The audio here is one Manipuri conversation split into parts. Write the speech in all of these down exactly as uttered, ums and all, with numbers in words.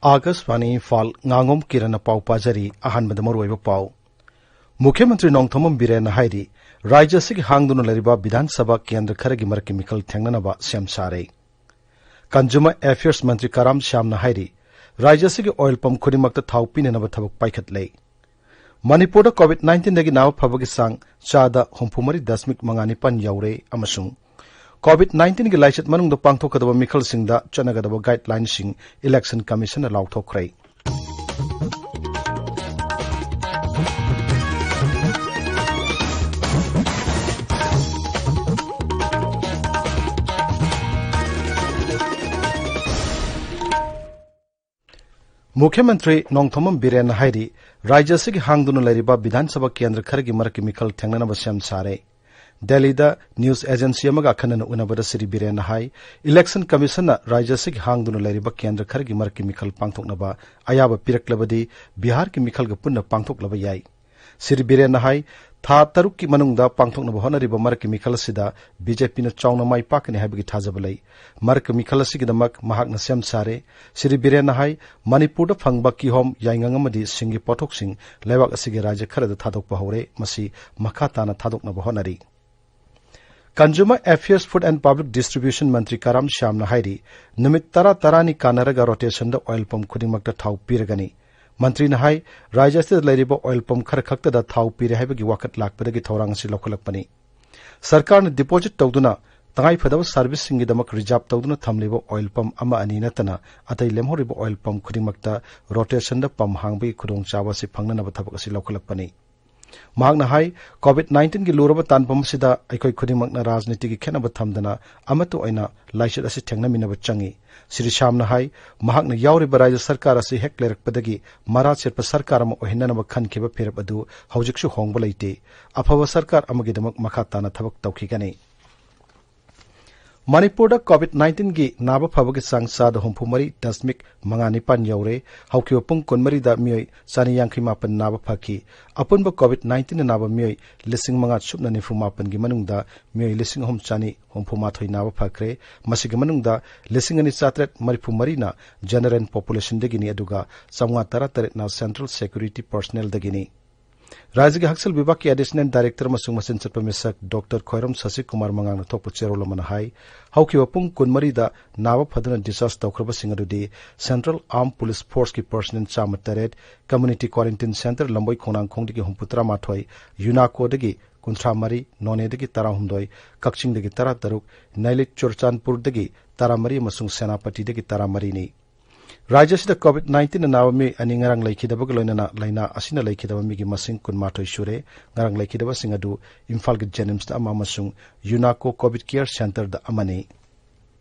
ꯑꯥꯀꯥꯁꯕꯥꯅꯤ ꯏꯝꯐꯥꯜ, ꯉꯥꯉꯣꯝ ꯀꯤꯔꯟꯅ ꯄꯥꯎ ꯄꯥꯖꯔꯤ꯫ ꯑꯍꯥꯟꯕꯗ ꯃꯔꯨꯑꯣꯏꯕ ꯄꯥꯎ꯫ ꯃꯨꯈ꯭ꯌ ꯃꯟꯇ꯭ꯔꯤ ꯅꯣꯡꯊꯣꯝꯕꯝ ꯕꯤꯔꯦꯟꯅ ꯍꯥꯏꯔꯤ, ꯔꯥꯖ꯭ꯌ ꯑꯁꯤꯒꯤ ꯍꯥꯡꯗꯨꯅ ꯂꯩꯔꯤꯕ ꯕꯤꯙꯥꯟ ꯁꯚꯥ ꯀꯦꯟꯗ꯭ꯔ ꯈꯔꯒꯤ ꯃꯔꯛꯀꯤ ꯃꯤꯈꯜ ꯊꯦꯡꯅꯅꯕ ꯁꯦꯝ ꯁꯥꯔꯦ꯫ ꯀꯟꯖꯨꯃꯔ ꯑꯦꯐꯤꯌꯔꯁ ꯃꯟꯇ꯭ꯔꯤ ꯀꯔꯥꯝ ꯁ꯭ꯌꯥꯝꯅ ꯍꯥꯏꯔꯤ, ꯔꯥꯖ꯭ꯌ ꯑꯁꯤꯒꯤ ꯑꯣꯏꯜ ꯄꯝ ꯈꯨꯗꯤꯡꯃꯛꯇ ꯊꯥꯎ ꯄꯤꯅꯅꯕ ꯊꯕꯛ ꯄꯥꯏꯈꯠꯂꯦ꯫ ꯃꯅꯤꯄꯨꯔꯗ ꯀꯣꯚꯤꯗ ꯅꯥꯏꯟꯇꯤꯟꯗꯒꯤ ꯅꯥꯕ ꯐꯕꯒꯤ ꯆꯥꯡ ꯆꯥꯗ ꯍꯨꯝꯐꯨ ꯃꯔꯤ ꯗꯁꯃꯤꯛ ꯃꯉꯥ ꯅꯤꯄꯥꯟ ꯌꯧꯔꯦ ꯑꯃꯁꯨꯡ ꯀꯣꯚꯤꯗ ꯅꯥꯏꯟꯇꯤꯟꯒꯤ ꯂꯥꯏꯆꯠ ꯃꯅꯨꯡꯗ ꯄꯥꯡꯊꯣꯛꯀꯗꯕ ꯃꯤꯈꯜꯁꯤꯡꯗ ꯆꯠꯅꯒꯗꯕ ꯒꯥꯏꯗꯂꯥꯏꯟꯁꯤꯡ ꯏꯂꯦꯛꯁꯟ ꯀꯃꯤꯁꯟꯅ ꯂꯥꯎꯊꯣꯛꯈ꯭ꯔꯦ꯫ ꯃꯨꯈ꯭ꯌ ꯃꯟꯇ꯭ꯔꯤ ꯅꯣꯡꯊꯣꯝꯕꯝ ꯕꯤꯔꯦꯟꯅ ꯍꯥꯏꯔꯤ, ꯔꯥꯖ꯭ꯌ ꯑꯁꯤꯒꯤ ꯍꯥꯡꯗꯨꯅ ꯂꯩꯔꯤꯕ ꯕꯤꯙꯥꯟ ꯁꯚꯥ ꯀꯦꯟꯗ꯭ꯔ ꯈꯔꯒꯤ ꯃꯔꯛꯀꯤ ꯃꯤꯈꯜ ꯊꯦꯡꯅꯅꯕ ꯁꯦꯝ ꯁꯥꯔꯦ꯫ ꯗꯦꯜꯂꯤꯗ ꯅ꯭ꯌꯨꯁ ꯑꯦꯖꯦꯟꯁꯤ ꯑꯃꯒ ꯑꯈꯟꯅꯅ ꯎꯅꯕꯗ ꯁ꯭ꯔꯤ ꯕꯤꯔꯦꯟꯅ ꯍꯥꯏ, ꯏꯂꯦꯛꯁꯟ ꯀꯃꯤꯁꯟꯅ ꯔꯥꯖ꯭ꯌ ꯑꯁꯤꯒꯤ ꯍꯥꯡꯗꯨꯅ ꯂꯩꯔꯤꯕ ꯀꯦꯟꯗ꯭ꯔ ꯈꯔꯒꯤ ꯃꯔꯛꯀꯤ ꯃꯤꯈꯜ ꯄꯥꯡꯊꯣꯛꯅꯕ ꯑꯌꯥꯕ ꯄꯤꯔꯛꯂꯕꯗꯤ ꯕꯤꯍꯥꯔꯒꯤ ꯃꯤꯈꯜꯒ ꯄꯨꯟꯅ ꯄꯥꯡꯊꯣꯛꯂꯕ ꯌꯥꯏ꯫ ꯁ꯭ꯔꯤ ꯕꯤꯔꯦꯟꯅ ꯍꯥꯏ, ꯊꯥ ꯇꯔꯨꯛꯀꯤ ꯃꯅꯨꯡꯗ ꯄꯥꯡꯊꯣꯛꯅꯕ ꯍꯣꯠꯅꯔꯤꯕ ꯃꯔꯛꯀꯤ ꯃꯤꯈꯜ ꯑꯁꯤꯗ ꯕꯤꯖꯦꯄꯤꯅ ꯆꯥꯎꯅ ꯃꯥꯏ ꯄꯥꯛꯀꯅꯤ ꯍꯥꯏꯕꯒꯤ ꯊꯥꯖꯕ ꯂꯩ꯫ ꯃꯔꯛꯀꯤ ꯃꯤꯈꯜ ꯑꯁꯤꯒꯤꯗꯃꯛ ꯃꯍꯥꯛꯅ ꯁꯦꯝ ꯁꯥꯔꯦ꯫ ꯁ꯭ꯔꯤ ꯕꯤꯔꯦꯟꯅ ꯍꯥꯏ, ꯃꯅꯤꯄꯨꯔꯗ ꯐꯪꯕ ꯀꯤꯍꯣꯝ, ꯌꯥꯏꯉꯪ ꯑꯃꯗꯤ ꯁꯤꯡꯒꯤ ꯄꯣꯠꯊꯣꯛꯁꯤꯡ ꯂꯩꯕꯥꯛ ꯑꯁꯤꯒꯤ ꯔꯥꯖ꯭ꯌ ꯈꯔꯗ ꯊꯥꯗꯣꯛꯄ ꯍꯧꯔꯦ꯫ ꯃꯁꯤ ꯃꯈꯥ ꯇꯥꯅ ꯊꯥꯗꯣꯛꯅꯕ ꯍꯣꯠꯅꯔꯤ꯫ Consumer Affairs, Food and Public Distribution ꯃꯟꯇ꯭ꯔꯤ ꯀꯔꯥꯝ ꯁ꯭ꯌꯥꯝꯅ ꯍꯥꯏꯔꯤ, ꯅꯨꯃꯤꯠ ꯇꯔꯥ ꯇꯔꯥꯅꯤ ꯀꯥꯟꯅꯔꯒ ꯔꯣꯇꯦꯁꯟꯗ ꯑꯣꯏꯜ ꯄꯝ ꯈꯨꯗꯤꯡꯃꯛꯇ ꯊꯥꯎ ꯄꯤꯔꯒꯅꯤ꯫ ꯃꯟꯇ꯭ꯔꯤꯅ ꯍꯥꯏ, ꯔꯥꯖ꯭ꯌ ꯑꯁꯤꯗ ꯂꯩꯔꯤꯕ ꯑꯣꯏꯜ ꯄꯝ ꯈꯔ ꯈꯛꯇꯗ ꯊꯥꯎ ꯄꯤꯔꯦ ꯍꯥꯏꯕꯒꯤ ꯋꯥꯀꯠ ꯂꯥꯛꯄꯗꯒꯤ ꯊꯧꯔꯥꯡ ꯑꯁꯤ ꯂꯧꯈꯠꯂꯛꯄꯅꯤ꯫ ꯁꯔꯀꯥꯔꯅ ꯗꯤꯄꯣꯖꯤꯠ ꯇꯧꯗꯨꯅ ꯇꯉꯥꯏꯐꯗꯕ ꯁꯔꯚꯤꯁꯁꯤꯡꯒꯤꯗꯃꯛ ꯔꯤꯖꯥꯔꯚ ꯇꯧꯗꯨꯅ ꯊꯝꯂꯤꯕ ꯑꯣꯏꯜ ꯄꯝ ꯑꯃ ꯑꯅꯤ ꯅꯠꯇꯅ ꯑꯇꯩ ꯂꯦꯝꯍꯧꯔꯤꯕ ꯑꯣꯏꯜ ꯄꯝ ꯈꯨꯗꯤꯡꯃꯛꯇ ꯔꯣꯇꯦꯁꯟꯗ ꯄꯝ ꯍꯥꯡꯕꯒꯤ ꯈꯨꯗꯣꯡꯆꯥꯕ ꯑꯁꯤ ꯐꯪꯅꯅꯕ ꯊꯕꯛ ꯑꯁꯤ ꯂꯧꯈꯠꯂꯛꯄꯅꯤ꯫ ꯃꯍꯥꯛꯅ ꯍꯥꯏ, ꯀꯣꯚꯤꯗ ꯅꯥꯏꯟꯇꯤꯟꯒꯤ ꯂꯨꯔꯕ ꯇꯥꯟꯐꯝ ꯑꯁꯤꯗ ꯑꯩꯈꯣꯏ ꯈꯨꯗꯤꯡꯃꯛꯅ ꯔꯥꯖꯅꯤꯇꯤꯒꯤ ꯈꯦꯠꯅꯕ ꯊꯝꯗꯅ ꯑꯃꯠꯇ ꯑꯣꯏꯅ ꯂꯥꯏꯆꯠ ꯑꯁꯤ ꯊꯦꯡꯅꯃꯤꯟꯅꯕ ꯆꯪꯏ꯫ ꯁ꯭ꯔꯤ ꯁ꯭ꯌꯥꯝꯅ ꯍꯥꯏ, ꯃꯍꯥꯛꯅ ꯌꯥꯎꯔꯤꯕ ꯔꯥꯖ꯭ꯌ ꯁꯔꯀꯥꯔ ꯑꯁꯤ ꯍꯦꯛ ꯂꯩꯔꯛꯄꯗꯒꯤ ꯃꯔꯥ ꯆꯦꯠꯄ ꯁꯔꯀꯥꯔ ꯑꯃ ꯑꯣꯏꯍꯟꯅꯅꯕ ꯈꯟꯈꯤꯕ ꯐꯤꯔꯦꯞ ꯑꯗꯨ ꯍꯧꯖꯤꯛꯁꯨ ꯍꯣꯡꯕ ꯂꯩꯇꯦ꯫ ꯑꯐꯕ ꯁꯔꯀꯥꯔ ꯑꯃꯒꯤꯗꯃꯛ ꯃꯈꯥ ꯇꯥꯅ ꯊꯕꯛ ꯇꯧꯈꯤꯒꯅꯤ꯫ ꯃꯅꯤꯄꯨꯔꯗ ꯀꯣꯚꯤꯗ ꯅꯥꯏꯟꯇꯤꯟꯒꯤ ꯅꯥꯕ ꯐꯕꯒꯤ ꯆꯥꯡ ꯆꯥꯗ ꯍꯨꯝꯐꯨ ꯃꯔꯤ ꯗꯁꯃꯤꯛ ꯃꯉꯥ ꯅꯤꯄꯥꯟ ꯌꯧꯔꯦ꯫ ꯍꯧꯈꯤꯕ ꯄꯨꯡ ꯀꯨꯟꯃꯔꯤꯗ ꯃꯤꯑꯣꯏ ꯆꯅꯤ ꯌꯥꯡꯈꯩ ꯃꯥꯄꯟ ꯅꯥꯕ ꯐꯈꯤ꯫ ꯑꯄꯨꯟꯕ ꯀꯣꯚꯤꯗ ꯅꯥꯏꯟꯇꯤꯟꯅ ꯅꯥꯕ ꯃꯤꯑꯣꯏ ꯂꯤꯁꯤꯡ ꯃꯉꯥ ꯁꯨꯞꯅ ꯅꯤꯐꯨ ꯃꯥꯄꯟꯒꯤ ꯃꯅꯨꯡꯗ ꯃꯤꯑꯣꯏ ꯂꯤꯁꯤꯡ ꯑꯍꯨꯝ ꯆꯅꯤ ꯍꯨꯝꯐꯨ ꯃꯥꯊꯣꯏ ꯅꯥꯕ ꯐꯈ꯭ꯔꯦ꯫ ꯃꯁꯤꯒꯤ ꯃꯅꯨꯡꯗ ꯂꯤꯁꯤꯡ ꯑꯅꯤ ꯆꯥꯇ꯭ꯔꯦꯠ ꯃꯔꯤꯐꯨ ꯃꯔꯤꯅ ꯖꯦꯅꯔꯦꯜ ꯄꯣꯄꯨꯂꯦꯁꯟꯗꯒꯤꯅꯤ, ꯑꯗꯨꯒ ꯆꯥꯝꯃꯉꯥ ꯇꯔꯥꯇꯔꯦꯠꯅ ꯁꯦꯟꯇ꯭ꯔꯦꯜ ꯁꯦꯀ꯭ꯌꯨꯔꯤꯇꯤ ꯄꯔꯁꯅꯦꯜꯗꯒꯤꯅꯤ꯫ ꯔꯥꯖ꯭ꯌꯒꯤ ꯍꯛꯁꯦꯜ ꯕꯤꯚꯥꯒꯀꯤ ꯑꯦꯗꯤꯁꯅꯦꯜ ꯗꯥꯏꯔꯦꯛꯇꯔ ꯑꯃꯁꯨꯡ ꯃꯆꯤꯟ ꯆꯠꯄ ꯃꯤꯁꯛ ꯗꯣꯛꯇꯔ ꯈ꯭ꯋꯥꯏꯔꯝ ꯁꯁꯤꯀꯨꯃꯥꯔ ꯃꯉꯥꯡꯅ ꯊꯣꯛꯄ ꯆꯦꯔꯣꯜ ꯑꯃꯅ ꯍꯥꯏ, ꯍꯧꯈꯤꯕ ꯄꯨꯡ ꯀꯨꯟꯃꯔꯤꯗ ꯅꯥꯕ ꯐꯗꯨꯅ ꯗꯤꯁꯆꯥꯔꯖ ꯇꯧꯈ꯭ꯔꯕꯁꯤꯡ ꯑꯗꯨꯗꯤ ꯁꯦꯟꯇ꯭ꯔꯦꯜ ꯑꯥꯔꯝ ꯄꯨꯂꯤꯁ ꯐꯣꯔꯁꯀꯤ ꯄꯔꯁꯅꯦꯜ ꯆꯥꯝꯃ ꯇꯔꯦꯠ, ꯀꯝꯃ꯭ꯌꯨꯅꯤꯇꯤ ꯀ꯭ꯋꯥꯔꯦꯟꯇꯤꯟ ꯁꯦꯟꯇꯔ ꯂꯝꯕꯣꯏ ꯈꯣꯡꯅꯥꯡꯈꯣꯡꯗꯒꯤ ꯍꯨꯝꯐꯨ ꯇꯔꯥꯃꯥꯊꯣꯏ, ꯌꯨꯅꯥꯀꯣꯗꯒꯤ ꯀꯨꯟꯊ꯭ꯔꯥ ꯃꯔꯤ, ꯅꯣꯅꯦꯗꯒꯤ ꯇꯔꯥꯍꯨꯝꯗꯣꯏ, ꯀꯛꯆꯤꯡꯗꯒꯤ ꯇꯔꯥꯇꯔꯨꯛ, ꯅꯩꯂꯤꯠ ꯆꯨꯔꯆꯥꯟꯄꯨꯔꯗꯒꯤ ꯇꯔꯥꯃꯔꯤ ꯑꯃꯁꯨꯡ ꯁꯦꯅꯥꯄꯇꯤꯗꯒꯤ ꯇꯔꯥꯃꯔꯤꯅꯤ꯫ ꯔꯥꯖ꯭ꯌ ꯑꯁꯤꯗ ꯀꯣꯚꯤꯗ ꯅꯥꯏꯟꯇꯤꯟꯅ ꯅꯥꯕ ꯃꯤꯑꯣꯏ ꯑꯅꯤ ꯉꯔꯥꯡ ꯂꯩꯈꯤꯗꯕꯒ ꯂꯣꯏꯅꯅ ꯂꯥꯏꯅꯥ ꯑꯁꯤꯅ ꯂꯩꯈꯤꯗꯕ ꯃꯤꯒꯤ ꯃꯁꯤꯡ ꯀꯨꯟꯃꯥꯊꯣꯏ ꯁꯨꯔꯦ꯫ ꯉꯔꯥꯡ ꯂꯩꯈꯤꯗꯕꯁꯤꯡ ꯑꯗꯨ ꯏꯝꯐꯥꯜꯒꯤ ꯖꯦꯅꯤꯝꯁꯇ ꯑꯃ ꯑꯃꯁꯨꯡ ꯌꯨꯅꯥꯀꯣ ꯀꯣꯚꯤꯗ ꯀꯦꯌꯔ ꯁꯦꯟꯇꯔꯗ ꯑꯃꯅꯤ꯫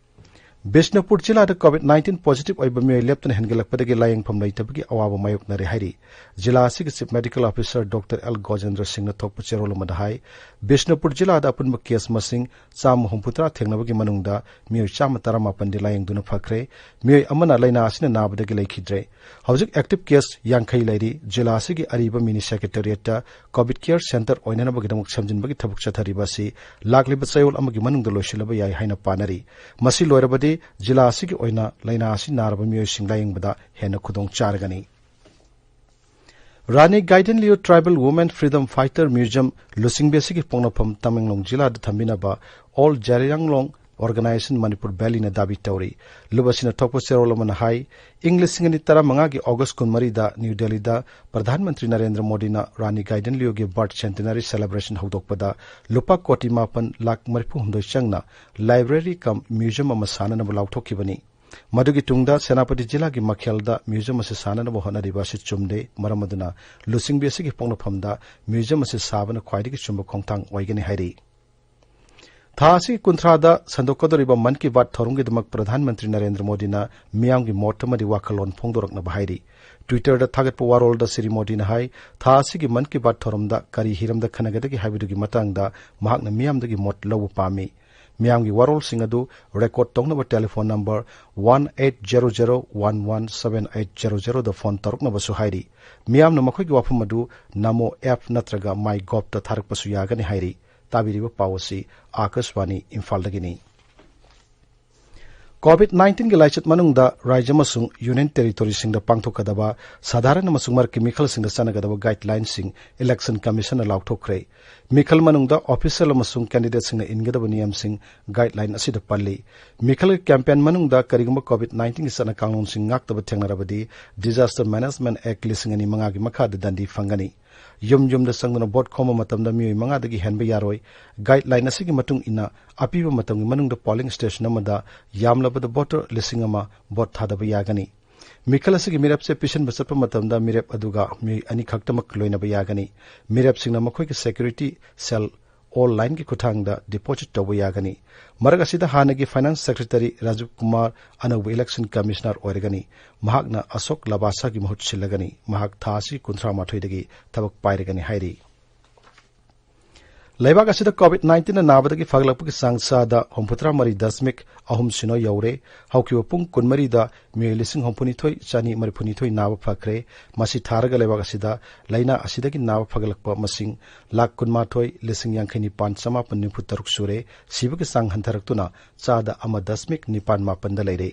ꯕꯤꯁꯅꯨꯄꯨꯔ ꯖꯤꯂꯥꯗ ꯀꯣꯚꯤꯗ ꯅꯥꯏꯟꯇꯤꯟ ꯄꯣꯖꯤꯇꯤꯚ ꯑꯣꯏꯕ ꯃꯤꯑꯣꯏ ꯂꯦꯞꯇꯅ ꯍꯦꯟꯒꯠꯂꯛꯄꯗꯒꯤ ꯂꯥꯌꯦꯡꯐꯝ ꯂꯩꯇꯕꯒꯤ ꯑꯋꯥꯕ ꯃꯥꯌꯣꯛꯅꯔꯦ ꯍꯥꯏꯔꯤ꯫ ꯖꯤꯂꯥ ꯑꯁꯤꯒꯤ chief medical officer doctor L Gojendra ꯁꯤꯡꯅ ꯊꯣꯛꯄ ꯆꯦꯔꯣꯜ ꯑꯃꯗ ꯍꯥꯏ, ꯕꯤꯁꯅꯨꯄꯨꯔ ꯖꯤꯂꯥꯗ ꯑꯄꯨꯟꯕ ꯀꯦꯁ ꯃꯁꯤꯡ ꯆꯥꯝꯃ ꯍꯨꯝꯐꯨꯇꯔꯥ ꯊꯦꯡꯅꯕꯒꯤ ꯃꯅꯨꯡꯗ ꯃꯤꯑꯣꯏ ꯆꯥꯝꯃ ꯇꯔꯥꯃꯥꯄꯟꯗꯤ ꯂꯥꯌꯦꯡꯗꯨꯅ ꯐꯈ꯭ꯔꯦ꯫ ꯃꯤꯑꯣꯏ ꯑꯃꯅ ꯂꯥꯏꯅꯥ ꯑꯁꯤꯅ ꯅꯥꯕꯗꯒꯤ ꯂꯩꯈꯤꯗ꯭ꯔꯦ꯫ ꯍꯧꯖꯤꯛ ꯑꯦꯛꯇꯤꯚ ꯀꯦꯁ ꯌꯥꯡꯈꯩ ꯂꯩꯔꯤ꯫ ꯖꯤꯂꯥ ꯑꯁꯤꯒꯤ ꯑꯔꯤꯕ ꯃꯤꯅꯤ ꯁꯦꯀ꯭ꯔꯦꯇꯦꯔꯤꯌꯦꯠꯇ ꯀꯣꯚꯤꯗ ꯀꯦꯌꯔ ꯁꯦꯟꯇꯔ ꯑꯣꯏꯅꯅꯕꯒꯤꯗꯃꯛ ꯁꯦꯝꯖꯤꯟꯕꯒꯤ ꯊꯕꯛ ꯆꯠꯊꯔꯤꯕ ꯑꯁꯤ ꯂꯥꯛꯂꯤꯕ ꯆꯌꯣꯜ ꯑꯃꯒꯤ ꯃꯅꯨꯡꯗ ꯂꯣꯏꯁꯤꯜꯂꯕ ꯌꯥꯏ ꯍꯥꯏꯅ ꯄꯥꯅꯔꯤ꯫ ꯃꯁꯤ ꯂꯣꯏꯔꯕꯗꯤ ꯖꯤꯂꯥ ꯑꯁꯤꯒꯤ ꯑꯣꯏꯅ ꯂꯥꯏꯅꯥ ꯑꯁꯤ ꯅꯥꯔꯕ ꯃꯤꯑꯣꯏꯁꯤꯡ ꯂꯥꯌꯦꯡꯕꯗ ꯍꯦꯟꯅ ꯈꯨꯗꯣꯡ ꯆꯥꯔꯒꯅꯤ꯫ Rani Gaidinliu tribal women freedom fighter museum ꯂꯨꯆꯤꯡꯕꯤ ꯑꯁꯤꯒꯤ ꯄꯣꯛꯅꯐꯝ ꯇꯃꯦꯡꯂꯣꯡ ꯖꯤꯂꯥꯗ ꯊꯝꯕꯤꯅꯕ ꯑꯣꯜ ꯖꯦꯔꯤꯌꯥꯡꯂꯣꯡ ꯑꯣꯔꯒꯅꯥꯏꯖꯦꯁꯟ ꯃꯅꯤꯄꯨꯔ ꯕꯦꯂꯤꯅ ꯗꯥꯕꯤ ꯇꯧꯔꯤ꯫ ꯂꯨꯞ ꯑꯁꯤꯅ ꯊꯣꯛꯄ ꯆꯦꯔꯣꯜ ꯑꯃꯅ ꯍꯥꯏ, ꯏꯪ ꯂꯤꯁꯤꯡ ꯑꯅꯤ ꯇꯔꯥꯃꯉꯥꯒꯤ ꯑꯣꯒꯁ ꯀꯨꯟꯃꯔꯤꯗ ꯅ꯭ꯌꯨ ꯗꯦꯜꯂꯤꯗ ꯄ꯭ꯔꯙꯥꯟ ꯃꯟꯇ꯭ꯔꯤ ꯅꯔꯦꯟꯗ꯭ꯔ ꯃꯣꯗꯤꯅ ꯔꯥꯅꯤ ꯒꯥꯏꯗꯦꯟꯂꯤꯌꯨꯒꯤ ꯕꯥꯔꯊ ꯁꯦꯟꯇꯦꯅꯔꯤ ꯁꯦꯂꯦꯕ꯭ꯔꯦꯁꯟ ꯍꯧꯗꯣꯛꯄꯗ ꯂꯨꯄꯥ ꯀꯣꯇꯤ ꯃꯥꯄꯟ ꯂꯥꯈ ꯃꯔꯤꯐꯨ ꯍꯨꯝꯗꯣꯏ ꯆꯪꯅ ꯂꯥꯏꯕ꯭ꯔꯦꯔꯤ ꯀꯝ ꯃ꯭ꯌꯨꯖꯤꯌꯝ ꯑꯃ ꯁꯥꯅꯅꯕ ꯂꯥꯎꯊꯣꯛꯈꯤꯕꯅꯤ꯫ ꯃꯗꯨꯒꯤ ꯇꯨꯡꯗ ꯁꯦꯅꯥꯄꯇꯤ ꯖꯤꯂꯥꯒꯤ ꯃꯈꯦꯜꯗ ꯃ꯭ꯌꯨꯖꯤꯌꯝ ꯑꯁꯤ ꯁꯥꯅꯅꯕ ꯍꯣꯠꯅꯔꯤꯕ ꯑꯁꯤ ꯆꯨꯝꯗꯦ꯫ ꯃꯔꯝ ꯑꯗꯨꯅ ꯂꯨꯆꯤꯡꯕꯤ ꯑꯁꯤꯒꯤ ꯄꯣꯛꯅꯐꯝꯗ ꯃ꯭ꯌꯨꯖꯤꯌꯝ ꯑꯁꯤ ꯁꯥꯕꯅ ꯈ꯭ꯋꯥꯏꯗꯒꯤ ꯆꯨꯝꯕ ꯈꯣꯡꯊꯥꯡ ꯑꯣꯏꯒꯅꯤ ꯍꯥꯏꯔꯤ꯫ ꯊꯥ ꯑꯁꯤꯒꯤ ꯀꯨꯟꯊ꯭ꯔꯥꯗ ꯁꯟꯗꯣꯛꯀꯗꯧꯔꯤꯕ ꯃꯟ ꯀꯤ ꯕꯥꯠ ꯊꯧꯔꯝꯒꯤꯗꯃꯛ ꯄ꯭ꯔꯙꯥꯟ ꯃꯟꯇ꯭ꯔꯤ ꯅꯔꯦꯟꯗ꯭ꯔ ꯃꯣꯗꯤꯅ ꯃꯤꯌꯥꯝꯒꯤ ꯃꯣꯠ ꯑꯃꯗꯤ ꯋꯥꯈꯜꯂꯣꯟ ꯐꯣꯡꯗꯣꯔꯛꯅꯕ ꯍꯥꯏꯔꯤ꯫ ꯇ꯭ꯋꯤꯇꯔꯗ ꯊꯥꯒꯠꯄ ꯋꯥꯔꯣꯜꯗ ꯁ꯭ꯔꯤ ꯃꯣꯗꯤꯅ ꯍꯥꯏ, ꯊꯥ ꯑꯁꯤꯒꯤ ꯃꯟ ꯀꯤ ꯕꯥꯠ ꯊꯧꯔꯝꯗ ꯀꯔꯤ ꯍꯤꯔꯝꯗ ꯈꯟꯅꯒꯗꯒꯦ ꯍꯥꯏꯕꯗꯨꯒꯤ ꯃꯇꯥꯡꯗ ꯃꯍꯥꯛꯅ ꯃꯤꯌꯥꯝꯗꯒꯤ ꯃꯣꯠ ꯂꯧꯕ ꯄꯥꯝꯃꯤ꯫ ꯃꯤꯌꯥꯝꯒꯤ ꯋꯥꯔꯣꯜꯁꯤꯡ ꯑꯗꯨ ꯔꯦꯀꯣꯔꯗ ꯇꯧꯅꯕ telephone number one eight zero zero one one seven eight zero ꯖꯦꯔꯣꯗ ꯐꯣꯟ ꯇꯧꯔꯛꯅꯕꯁꯨ ꯍꯥꯏꯔꯤ꯫ ꯃꯤꯌꯥꯝꯅ ꯃꯈꯣꯏꯒꯤ ꯋꯥꯐꯝ ꯑꯗꯨ ꯅꯃꯣ ꯑꯦꯞ ꯅꯠꯇ꯭ꯔꯒ ꯃꯥꯏ ꯒꯣꯞꯇ ꯊꯥꯔꯛꯄꯁꯨ ꯌꯥꯒꯅꯤ ꯍꯥꯏꯔꯤ꯫ ꯇꯥꯕꯤꯔꯤꯕ ꯄꯥꯎ ꯑꯁꯤ ꯑꯥꯀꯥꯁꯕꯥꯅꯤ ꯏꯝꯐꯥꯜꯗꯒꯤꯅꯤ꯫ ꯀꯣꯚꯤꯗ ꯅꯥꯏꯟꯇꯤꯟꯒꯤ ꯂꯥꯏꯆꯠ ꯃꯅꯨꯡꯗ ꯔꯥꯖ꯭ꯌ ꯑꯃꯁꯨꯡ ꯌꯨꯅꯤꯌꯟ ꯇꯦꯔꯤꯇꯣꯔꯤꯁꯤꯡꯗ ꯄꯥꯡꯊꯣꯛꯀꯗꯕ ꯁꯥꯙꯥꯔꯟ ꯑꯃꯁꯨꯡ ꯃꯔꯛꯀꯤ ꯃꯤꯈꯜꯁꯤꯡꯗ ꯆꯠꯅꯒꯗꯕ ꯒꯥꯏꯗꯂꯥꯏꯟꯁꯤꯡ ꯏꯂꯦꯛꯁꯟ ꯀꯃꯤꯁꯟꯅ ꯂꯥꯎꯊꯣꯛꯈ꯭ꯔꯦ꯫ ꯃꯤꯈꯜ ꯃꯅꯨꯡꯗ ꯑꯣꯐꯤꯁꯤꯌꯦꯜ ꯑꯃꯁꯨꯡ ꯀꯦꯟꯗꯤꯗꯦꯠꯁꯤꯡꯅ ꯏꯟꯒꯗꯕ ꯅꯤꯌꯝꯁꯤꯡ ꯒꯥꯏꯗꯂꯥꯏꯟ ꯑꯁꯤꯗ ꯄꯜꯂꯤ꯫ ꯃꯤꯈꯜꯒꯤ ꯀꯦꯝꯄꯦꯟ ꯃꯅꯨꯡꯗ ꯀꯔꯤꯒꯨꯝꯕ ꯀꯣꯚꯤꯗ ꯅꯥꯏꯟꯇꯤꯟꯒꯤ ꯆꯠꯅ ꯀꯥꯡꯂꯣꯟꯁꯤꯡ ꯉꯥꯛꯇꯕ ꯊꯦꯡꯅꯔꯕꯗꯤ ꯗꯤꯖꯥꯁꯇꯔ ꯃꯦꯅꯦꯖꯃꯦꯟꯠ ꯑꯦꯛ ꯂꯤꯁꯤꯡ ꯑꯅꯤ ꯃꯉꯥꯒꯤ ꯃꯈꯥꯗ ꯗꯟꯗꯤ ꯐꯪꯒꯅꯤ꯫ ꯌꯨꯝ ꯌꯨꯝꯗ ꯆꯪꯗꯨꯅ ꯚꯣꯠ ꯈꯣꯝꯕ ꯃꯇꯝꯗ ꯃꯤꯑꯣꯏ ꯃꯉꯥꯗꯒꯤ ꯍꯦꯟꯕ ꯌꯥꯔꯣꯏ꯫ ꯒꯥꯏꯗꯂꯥꯏꯟ ꯑꯁꯤꯒꯤ ꯃꯇꯨꯡ ꯏꯟꯅ ꯑꯄꯤꯕ ꯃꯇꯝꯒꯤ ꯃꯅꯨꯡꯗ ꯄꯣꯂꯤꯡ ꯁ꯭ꯇꯦꯁꯟ ꯑꯃꯗ ꯌꯥꯝꯂꯕꯗ ꯚꯣꯇꯔ ꯂꯤꯁꯤꯡ ꯑꯃ ꯚꯣꯠ ꯊꯥꯗꯕ ꯌꯥꯒꯅꯤ꯫ ꯃꯤꯈꯜ ꯑꯁꯤꯒꯤ ꯃꯤꯔꯦꯞꯁꯦ ꯄꯤꯁꯤꯟꯕ ꯆꯠꯄ ꯃꯇꯝꯗ ꯃꯤꯔꯦꯞ ꯑꯗꯨꯒ ꯃꯤꯑꯣꯏ ꯑꯅꯤ ꯈꯛꯇꯃꯛ ꯂꯣꯏꯅꯕ ꯌꯥꯒꯅꯤ꯫ ꯃꯤꯔꯦꯞꯁꯤꯡꯅ ꯃꯈꯣꯏꯒꯤ ꯁꯦꯀ꯭ꯌꯨꯔꯤꯇꯤ ꯁꯦꯜ ꯑꯣꯟꯂꯥꯏꯟꯒꯤ ꯈꯨꯠꯊꯥꯡꯗ ꯗꯤꯄꯣꯖꯤꯠ ꯇꯧꯕ ꯌꯥꯒꯅꯤ꯫ ꯃꯔꯛ ꯑꯁꯤꯗ ꯍꯥꯟꯅꯒꯤ ꯐꯥꯏꯅꯥꯟꯁ ꯁꯦꯀ꯭ꯔꯦꯇꯔꯤ ꯔꯥꯖꯤꯕ ꯀꯨꯃꯥꯔ ꯑꯅꯧꯕ ꯏꯂꯦꯛꯁꯟ ꯀꯃꯤꯁꯅꯔ ꯑꯣꯏꯔꯒꯅꯤ꯫ ꯃꯍꯥꯛꯅ ꯑꯁꯣꯛ ꯂꯕꯥꯁꯥꯒꯤ ꯃꯍꯨꯠ ꯁꯤꯜꯂꯒꯅꯤ꯫ ꯃꯍꯥꯛ ꯊꯥ ꯑꯁꯤ ꯀꯨꯟꯊ꯭ꯔꯥ ꯃꯥꯊꯣꯏꯗꯒꯤ ꯊꯕꯛ ꯄꯥꯏꯔꯒꯅꯤ ꯍꯥꯏꯔꯤ꯫ ꯂꯩꯕꯥꯛ ꯑꯁꯤꯗ ꯀꯣꯚꯤꯗ ꯅꯥꯏꯟꯇꯤꯟꯅ ꯅꯥꯕꯗꯒꯤ ꯐꯒꯠꯂꯛꯄꯒꯤ ꯆꯥꯡ ꯆꯥꯗ ꯍꯨꯝꯐꯨꯇꯔꯥ ꯃꯔꯤ ꯗꯁꯃꯤꯛ ꯑꯍꯨꯝ ꯁꯤꯅꯣ ꯌꯧꯔꯦ꯫ ꯍꯧꯈꯤꯕ ꯄꯨꯡ ꯀꯨꯟꯃꯔꯤꯗ ꯃꯤꯑꯣꯏ ꯂꯤꯁꯤꯡ ꯍꯨꯝꯐꯨꯅꯤꯊꯣꯏ ꯆꯥꯅꯤ ꯃꯔꯤꯐꯨꯅꯤꯊꯣꯏ ꯅꯥꯕ ꯐꯈ꯭ꯔꯦ꯫ ꯃꯁꯤ ꯊꯥꯔꯒ ꯂꯩꯕꯥꯛ ꯑꯁꯤꯗ ꯂꯥꯏꯅꯥ ꯑꯁꯤꯗꯒꯤ ꯅꯥꯕ ꯐꯒꯠꯂꯛꯄ ꯃꯁꯤꯡ ꯂꯥꯈ ꯀꯨꯟꯃꯥꯊꯣꯏ ꯂꯤꯁꯤꯡ ꯌꯥꯡꯈꯩ ꯅꯤꯄꯥꯟ ꯆꯃꯥꯄꯟ ꯅꯤꯐꯨ ꯇꯔꯨꯛ ꯁꯨꯔꯦ꯫ ꯁꯤꯕꯒꯤ ꯆꯥꯡ ꯍꯟꯊꯔꯛꯇꯨꯅ ꯆꯥꯗ ꯑꯃ ꯗꯁꯃꯤꯛ ꯅꯤꯄꯥꯟ ꯃꯥꯄꯟꯗ ꯂꯩꯔꯦ꯫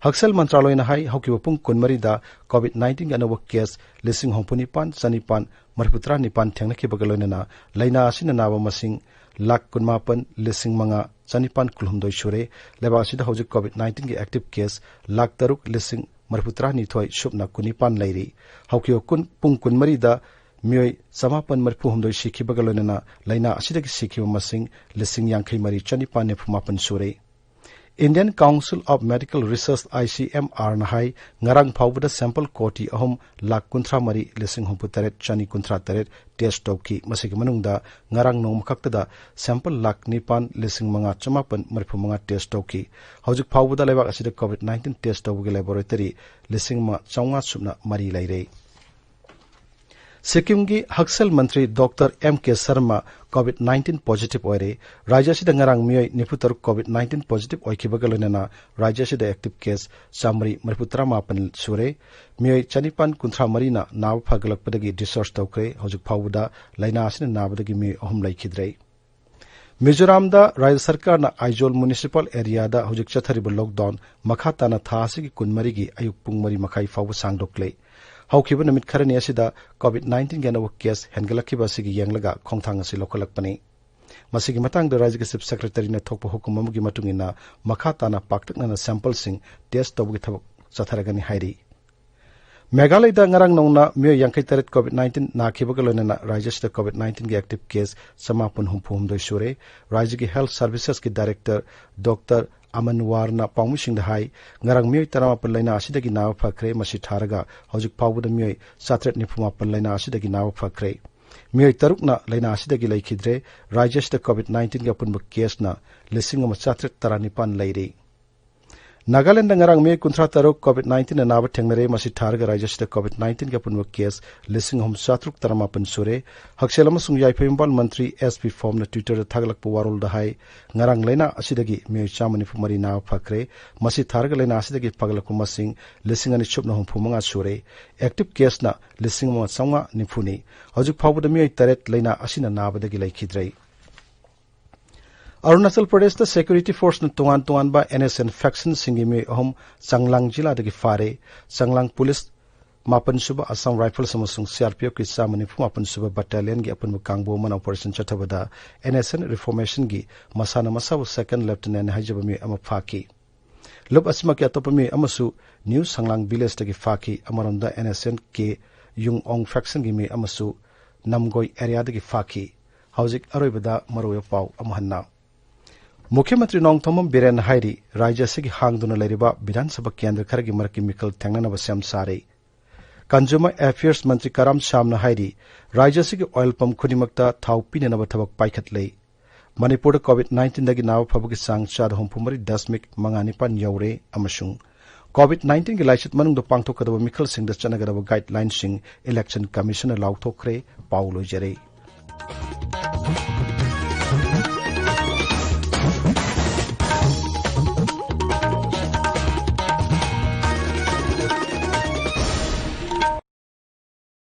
ꯍꯛꯁꯦꯜ ꯃꯟꯇ꯭ꯔꯥꯂꯣꯏꯅ ꯍꯥꯏ, ꯍꯧꯈꯤꯕ ꯄꯨꯡ ꯀꯨꯟꯃꯔꯤꯗ ꯀꯣꯚꯤꯗ ꯅꯥꯏꯟꯇꯤꯟꯒꯤ ꯑꯅꯧꯕ ꯀꯦꯁ ꯂꯤꯁꯤꯡ ꯍꯨꯝꯐꯨꯅꯤꯄꯥꯟ ꯆꯅꯤꯄꯥꯟ ꯃꯔꯤꯐꯨꯇꯔꯥ ꯅꯤꯄꯥꯟ ꯊꯦꯡꯅꯈꯤꯕꯒ ꯂꯣꯏꯅꯅ ꯂꯥꯏꯅꯥ ꯑꯁꯤꯅ ꯅꯥꯕ ꯃꯁꯤꯡ ꯂꯥꯈ ꯀꯨꯟꯃꯥꯄꯟ ꯂꯤꯁꯤꯡ ꯃꯉꯥ ꯆꯅꯤꯄꯥꯟ ꯀꯨꯟꯍꯨꯝꯗꯣꯏ ꯁꯨꯔꯦ꯫ ꯂꯩꯕꯥꯛ ꯑꯁꯤꯗ ꯍꯧꯖꯤꯛ ꯀꯣꯚꯤꯗ ꯅꯥꯏꯟꯇꯤꯟꯒꯤ ꯑꯦꯛꯇꯤꯚ ꯀꯦꯁ ꯂꯥꯈ ꯇꯔꯨꯛ ꯂꯤꯁꯤꯡ ꯃꯔꯤꯐꯨꯇꯔꯥꯅꯤꯊꯣꯏ ꯁꯨꯞꯅ ꯀꯨꯟꯅꯤꯄꯥꯟ ꯂꯩꯔꯤ꯫ ꯍꯧꯈꯤꯕ ꯀꯨꯟ, ꯄꯨꯡ ꯀꯨꯟꯃꯔꯤꯗ ꯃꯤꯑꯣꯏ ꯆꯃꯥꯄꯟ ꯃꯔꯤꯐꯨꯍꯨꯝꯗꯣꯏ ꯁꯤꯈꯤꯕꯒ ꯂꯣꯏꯅꯅ ꯂꯥꯏꯅꯥ ꯑꯁꯤꯗꯒꯤ ꯁꯤꯈꯤꯕ ꯃꯁꯤꯡ ꯂꯤꯁꯤꯡ ꯌꯥꯡꯈꯩ ꯃꯔꯤ ꯆꯅꯤꯄꯥꯟ ꯅꯤꯐꯨ ꯃꯥꯄꯟ ꯁꯨꯔꯦ꯫ Indian Council of Medical Research, I C M R ꯅ ꯍꯥꯏ, ꯉꯔꯥꯡ ꯐꯥꯎꯕꯗ ꯁꯦꯝꯄꯜ ꯀꯣꯇꯤ ꯑꯍꯨꯝ ꯂꯥꯈ ꯀꯨꯟꯊ꯭ꯔꯥ ꯃꯔꯤ ꯂꯤꯁꯤꯡ ꯍꯨꯝꯐꯨ ꯇꯔꯦꯠ ꯆꯅꯤ ꯀꯨꯟꯊ꯭ꯔꯥ ꯇꯔꯦꯠ ꯇꯦꯁ ꯇꯧꯈꯤ꯫ ꯃꯁꯤꯒꯤ ꯃꯅꯨꯡꯗ ꯉꯔꯥꯡ ꯅꯣꯡꯃ ꯈꯛꯇꯗ ꯁꯦꯝꯄꯜ ꯂꯥꯈ ꯅꯤꯄꯥꯟ ꯂꯤꯁꯤꯡ ꯃꯉꯥ ꯆꯃꯥꯄꯟ ꯃꯔꯤꯐꯨ ꯃꯉꯥ ꯇꯦꯁ ꯇꯧꯈꯤ꯫ ꯍꯧꯖꯤꯛ ꯐꯥꯎꯕꯗ ꯂꯩꯕꯥꯛ ꯑꯁꯤꯗ ꯀꯣꯚꯤꯗ ꯅꯥꯏꯟꯇꯤꯟ ꯇꯦꯁ ꯇꯧꯕꯒꯤ ꯂꯦꯕꯣꯔꯦꯇꯔꯤ ꯂꯤꯁꯤꯡ ꯑꯃ ꯆꯥꯝꯃꯉꯥ ꯁꯨꯞꯅ ꯃꯔꯤ ꯂꯩꯔꯦ꯫ ꯁꯤꯛꯀꯤꯝꯒꯤ ꯍꯛꯁꯦꯜ ꯃꯟꯇ꯭ꯔꯤ ꯗꯣꯛꯇꯔ ꯑꯦꯝ ꯀꯦ ꯁꯔꯃ ꯀꯣꯚꯤꯗ ꯅꯥꯏꯟꯇꯤꯟ ꯄꯣꯖꯤꯇꯤꯚ ꯑꯣꯏꯔꯦ꯫ ꯔꯥꯖ꯭ꯌ ꯑꯁꯤꯗ ꯉꯔꯥꯡ ꯃꯤꯑꯣꯏ ꯅꯤꯐꯨ ꯇꯔꯨꯛ ꯀꯣꯚꯤꯗ ꯅꯥꯏꯟꯇꯤꯟ ꯄꯣꯖꯤꯇꯤꯚ ꯑꯣꯏꯈꯤꯕꯒ ꯂꯣꯏꯅꯅ ꯔꯥꯖ꯭ꯌ ꯑꯁꯤꯗ ꯑꯦꯛꯇꯤꯚ ꯀꯦꯁ ꯆꯥꯃꯔꯤ ꯃꯔꯤꯐꯨ ꯇꯔꯥꯃꯥꯄꯟ ꯁꯨꯔꯦ꯫ ꯃꯤꯑꯣꯏ ꯆꯅꯤꯄꯥꯟ ꯀꯨꯟꯊ꯭ꯔꯥ ꯃꯔꯤꯅ ꯅꯥꯕ ꯐꯒꯠꯂꯛꯄꯗꯒꯤ ꯗꯤꯁꯆꯥꯔꯖ ꯇꯧꯈ꯭ꯔꯦ꯫ ꯍꯧꯖꯤꯛ ꯐꯥꯎꯕꯗ ꯂꯥꯏꯅꯥ ꯑꯁꯤꯅ ꯅꯥꯕꯗꯒꯤ ꯃꯤꯑꯣꯏ ꯑꯍꯨꯝ ꯂꯩꯈꯤꯗ꯭ꯔꯦ꯫ ꯃꯤꯖꯣꯔꯥꯝꯗ ꯔꯥꯖ꯭ꯌ ꯁꯔꯀꯥꯔꯅ ꯑꯥꯏꯖꯣꯜ ꯃ꯭ꯌꯨꯅꯤꯁꯤꯄꯥꯜ ꯑꯦꯔꯤꯌꯥꯗ ꯍꯧꯖꯤꯛ ꯆꯠꯊꯔꯤꯕ ꯂꯣꯛꯗꯥꯎꯟ ꯃꯈꯥ ꯇꯥꯅ ꯊꯥ ꯑꯁꯤꯒꯤ ꯀꯨꯟꯃꯔꯤꯒꯤ ꯑꯌꯨꯛ ꯄꯨꯡ ꯃꯔꯤ ꯃꯈꯥꯏ ꯐꯥꯎꯕ ꯁꯥꯡꯗꯣꯛꯂꯦ꯫ ꯍꯧꯈꯤꯕ ꯅꯨꯃꯤꯠ ꯈꯔꯅꯤ ꯑꯁꯤꯗ ꯀꯣꯚꯤꯗ ꯅꯥꯏꯟꯇꯤꯟꯒꯤ ꯑꯅꯧꯕ ꯀꯦꯁ ꯍꯦꯟꯒꯠꯂꯛꯈꯤꯕ ꯑꯁꯤꯒꯤ ꯌꯦꯡꯂꯒ ꯈꯣꯡꯊꯥꯡ ꯑꯁꯤ ꯂꯧꯈꯠꯂꯛꯄꯅꯤ꯫ ꯃꯁꯤꯒꯤ ꯃꯇꯥꯡꯗ ꯔꯥꯖ꯭ꯌꯒꯤ ꯆꯤꯐ ꯁꯦꯀ꯭ꯔꯦꯇꯔꯤꯅ ꯊꯣꯛꯄ ꯍꯨꯀꯨꯝ ꯑꯃꯒꯤ ꯃꯇꯨꯡ ꯏꯟꯅ ꯃꯈꯥ ꯇꯥꯅ ꯄꯥꯛꯇꯛꯅꯅ ꯁꯦꯝꯄꯜꯁꯤꯡ ꯇꯦꯁ ꯇꯧꯕꯒꯤ ꯊꯕꯛ ꯆꯠꯊꯔꯒꯅꯤ ꯍꯥꯏꯔꯤ꯫ ꯃꯦꯘꯥꯂꯌꯗ ꯉꯔꯥꯡ ꯅꯧꯅ ꯃꯤꯑꯣꯏ ꯌꯥꯡꯈꯩ ꯇꯔꯦꯠ ꯀꯣꯚꯤꯗ ꯅꯥꯏꯟꯇꯤꯟ ꯅꯥꯈꯤꯕꯒ ꯂꯣꯏꯅꯅ ꯔꯥꯖ꯭ꯌ ꯑꯁꯤꯗ ꯀꯣꯚꯤꯗ ꯅꯥꯏꯟꯇꯤꯟꯒꯤ ꯑꯦꯛꯇꯤꯚ ꯀꯦꯁ ꯆꯃꯥꯄꯟ ꯍꯨꯝꯐꯨ ꯍꯨꯝꯗꯣꯏ ꯁꯨꯔꯦ꯫ ꯔꯥꯖ꯭ꯌꯒꯤ ꯍꯦꯜꯊ ꯁꯔꯚꯤꯁꯦꯁꯀꯤ ꯗꯥꯏꯔꯦꯛꯇꯔ ꯗꯣꯛꯇꯔ ꯑꯃꯟꯋꯥꯔꯅ ꯄꯥꯎꯃꯤꯁꯤꯡꯗ ꯍꯥꯏ, ꯉꯔꯥꯡ ꯃꯤꯑꯣꯏ ꯇꯔꯥꯃꯥꯄꯟ ꯂꯥꯏꯅꯥ ꯑꯁꯤꯗꯒꯤ ꯅꯥꯕ ꯐꯈ꯭ꯔꯦ꯫ ꯃꯁꯤ ꯊꯥꯔꯒ ꯍꯧꯖꯤꯛ ꯐꯥꯎꯕꯗ ꯃꯤꯑꯣꯏ ꯆꯥꯇ꯭ꯔꯦꯠ ꯅꯤꯐꯨ ꯃꯥꯄꯟ ꯂꯥꯏꯅꯥ ꯑꯁꯤꯗꯒꯤ ꯅꯥꯕ ꯐꯈ꯭ꯔꯦ꯫ ꯃꯤꯑꯣꯏ ꯇꯔꯨꯛꯅ ꯂꯥꯏꯅꯥ ꯑꯁꯤꯗꯒꯤ ꯂꯩꯈꯤꯗ꯭ꯔꯦ꯫ ꯔꯥꯖ꯭ꯌ ꯑꯁꯤꯗ ꯀꯣꯚꯤꯗ ꯅꯥꯏꯟꯇꯤꯟꯒꯤ ꯑꯄꯨꯟꯕ ꯀꯦꯁꯅ ꯂꯤꯁꯤꯡ ꯑꯃ ꯆꯥꯇ꯭ꯔꯦꯠ ꯇꯔꯥꯅꯤꯄꯥꯟ ꯂꯩꯔꯤ꯫ ꯅꯥꯒꯥꯂꯦꯟꯗ ꯉꯔꯥꯡ ꯃꯤꯑꯣꯏ ꯀꯨꯟꯊ꯭ꯔꯥ ꯇꯔꯨꯛ ꯀꯣꯚꯤꯗ ꯅꯥꯏꯟꯇꯤꯟꯅ ꯅꯥꯕ ꯊꯦꯡꯅꯔꯦ꯫ ꯃꯁꯤ ꯊꯥꯔꯒ ꯔꯥꯖ꯭ꯌ ꯑꯁꯤꯗ ꯀꯣꯚꯤꯗ ꯅꯥꯏꯟꯇꯤꯟꯒꯤ ꯑꯄꯨꯟꯕ ꯀꯦꯁ ꯂꯤꯁꯤꯡ ꯑꯍꯨꯝ ꯆꯥꯇ꯭ꯔꯨꯛ ꯇꯔꯥꯃꯥꯄꯟ ꯁꯨꯔꯦ꯫ ꯍꯛꯁꯦꯜ ꯑꯃꯁꯨꯡ ꯌꯥꯏꯐ ꯌꯨꯝꯕꯥꯜ ꯃꯟꯇ꯭ꯔꯤ ꯑꯦꯁ ꯄꯤ ꯐꯣꯝꯅ ꯇ꯭ꯋꯤꯇꯔꯗ ꯊꯥꯒꯠꯂꯛꯄ ꯋꯥꯔꯣꯜꯗ ꯍꯥꯏ, ꯉꯔꯥꯡ ꯂꯥꯏꯅꯥ ꯑꯁꯤꯗꯒꯤ ꯃꯤꯑꯣꯏ ꯆꯥꯝꯃ ꯅꯤꯐꯨ ꯃꯔꯤ ꯅꯥꯕ ꯐꯈ꯭ꯔꯦ꯫ ꯃꯁꯤ ꯊꯥꯔꯒ ꯂꯥꯏꯅꯥ ꯑꯁꯤꯗꯒꯤ ꯐꯒꯠꯂꯛꯄ ꯃꯁꯤꯡ ꯂꯤꯁꯤꯡ ꯑꯅꯤ ꯁꯨꯞꯅ ꯍꯨꯝꯐꯨ ꯃꯉꯥ ꯁꯨꯔꯦ꯫ ꯑꯦꯛꯇꯤꯚ ꯀꯦꯁꯅ ꯂꯤꯁꯤꯡ ꯑꯃ ꯆꯥꯝꯃꯉꯥ ꯅꯤꯐꯨꯅꯤ꯫ ꯍꯧꯖꯤꯛ ꯐꯥꯎꯕꯗ ꯃꯤꯑꯣꯏ ꯇꯔꯦꯠ ꯂꯥꯏꯅꯥ ꯑꯁꯤꯅ ꯅꯥꯕꯗꯒꯤ ꯂꯩꯈꯤꯗ꯭ꯔꯦ꯫ ꯑꯔꯨꯅꯥꯆꯜ ꯄ꯭ꯔꯗꯦꯁꯇ ꯁꯦꯀ꯭ꯌꯨꯔꯤꯇꯤ ꯐꯣꯔꯁꯅ ꯇꯣꯉꯥꯟ ꯇꯣꯉꯥꯟꯕ ꯑꯦꯟ ꯑꯦꯁ ꯑꯦꯟ ꯐꯦꯛꯁꯟꯁꯤꯡꯒꯤ ꯃꯤꯑꯣꯏ ꯑꯍꯨꯝ ꯆꯥꯡꯂꯥꯡ ꯖꯤꯂꯥꯗꯒꯤ ꯐꯥꯔꯦ꯫ ꯆꯥꯡꯂꯥꯡ ꯄꯨꯂꯤꯁ ꯃꯥꯄꯟ ꯁꯨꯕ ꯑꯁꯥꯝ ꯔꯥꯏꯐꯜꯁ ꯑꯃꯁꯨꯡ ꯁꯤ ꯑꯥꯔ ꯄꯤ ꯑꯦꯐꯀꯤ ꯆꯥꯝꯃ ꯅꯤꯐꯨ ꯃꯥꯄꯟ ꯁꯨꯕ ꯕꯠꯇꯥꯂꯤꯌꯟꯒꯤ ꯑꯄꯨꯟꯕ ꯀꯥꯡꯕꯨ ꯑꯃꯅ ꯑꯣꯄꯔꯦꯁꯟ ꯆꯠꯊꯕꯗ ꯑꯦꯟ ꯑꯦꯁ ꯑꯦꯟ ꯔꯤꯐꯣꯔꯃꯦꯁꯟꯒꯤ ꯃꯁꯥꯅ ꯃꯁꯥꯕꯨ ꯁꯦꯀꯦꯟ ꯂꯦꯐꯇꯤꯅꯦꯟ ꯍꯥꯏꯖꯕ ꯃꯤꯑꯣꯏ ꯑꯃ ꯐꯥꯈꯤ꯫ ꯂꯨꯞ ꯑꯁꯤꯃꯛꯀꯤ ꯑꯇꯣꯞꯄ ꯃꯤꯑꯣꯏ ꯑꯃꯁꯨ ꯅ꯭ꯌꯨ ꯁꯥꯡꯂꯥꯡ ꯚꯤꯂꯦꯖꯇꯒꯤ ꯐꯥꯈꯤ꯫ ꯑꯃꯔꯣꯝꯗ ꯑꯦꯟ ꯑꯦꯁ ꯑꯦꯟ ꯀꯦ ꯌꯨꯡ ꯑꯣꯡ ꯐꯦꯛꯁꯟꯒꯤ ꯃꯤꯑꯣꯏ ꯑꯃꯁꯨ ꯅꯝꯒꯣꯏ ꯑꯦꯔꯤꯌꯥꯗꯒꯤ ꯐꯥꯈꯤ꯫ ꯍꯧꯖꯤꯛ ꯑꯔꯣꯏꯕꯗ ꯃꯔꯨꯑꯣꯏꯕ ꯄꯥꯎ ꯑꯃꯨꯛ ꯍꯟꯅ꯫ ꯃꯨꯈ꯭ꯌ ꯃꯟꯇ꯭ꯔꯤ ꯅꯣꯡꯊꯣꯝꯕꯝ ꯕꯤꯔꯦꯟꯅ ꯍꯥꯏꯔꯤ, ꯔꯥꯖ꯭ꯌ ꯑꯁꯤꯒꯤ ꯍꯥꯡꯗꯨꯅ ꯂꯩꯔꯤꯕ ꯕꯤꯙꯥꯟ ꯁꯚꯥ ꯀꯦꯟꯗ꯭ꯔ ꯈꯔꯒꯤ ꯃꯔꯛꯀꯤ ꯃꯤꯈꯜ ꯊꯦꯡꯅꯅꯕ ꯁꯦꯝ ꯁꯥꯔꯦ꯫ ꯀꯟꯖꯨꯃꯔ ꯑꯦꯐꯤꯌꯔꯁ ꯃꯟꯇ꯭ꯔꯤ ꯀꯔꯥꯝ ꯁꯥꯝꯅ ꯍꯥꯏꯔꯤ, ꯔꯥꯖ꯭ꯌ ꯑꯁꯤꯒꯤ ꯑꯣꯏꯜ ꯄꯝ ꯈꯨꯗꯤꯡꯃꯛꯇ ꯊꯥꯎ ꯄꯤꯅꯅꯕ ꯊꯕꯛ ꯄꯥꯏꯈꯠꯂꯦ꯫ ꯃꯅꯤꯄꯨꯔꯗ ꯀꯣꯚꯤꯗ ꯅꯥꯏꯟꯇꯤꯟꯗꯒꯤ ꯅꯥꯕ ꯐꯕꯒꯤ ꯆꯥꯡ ꯆꯥꯗ ꯍꯨꯝꯐꯨ ꯃꯔꯤ ꯗꯁꯃꯤꯛ ꯃꯉꯥ ꯅꯤꯄꯥꯟ ꯌꯧꯔꯦ ꯑꯃꯁꯨꯡ ꯀꯣꯚꯤꯗ ꯅꯥꯏꯟꯇꯤꯟꯒꯤ ꯂꯥꯏꯆꯠ ꯃꯅꯨꯡꯗ ꯄꯥꯡꯊꯣꯛꯀꯗꯕ ꯃꯤꯈꯜꯁꯤꯡꯗ ꯆꯠꯅꯒꯗꯕ ꯒꯥꯏꯗꯂꯥꯏꯟꯁꯤꯡ ꯏꯂꯦꯛꯁꯟ ꯀꯃꯤꯁꯟꯅ ꯂꯥꯎꯊꯣꯛꯈ꯭ꯔꯦ꯫ ꯄꯥꯎ ꯂꯣꯏꯖꯔꯦ꯫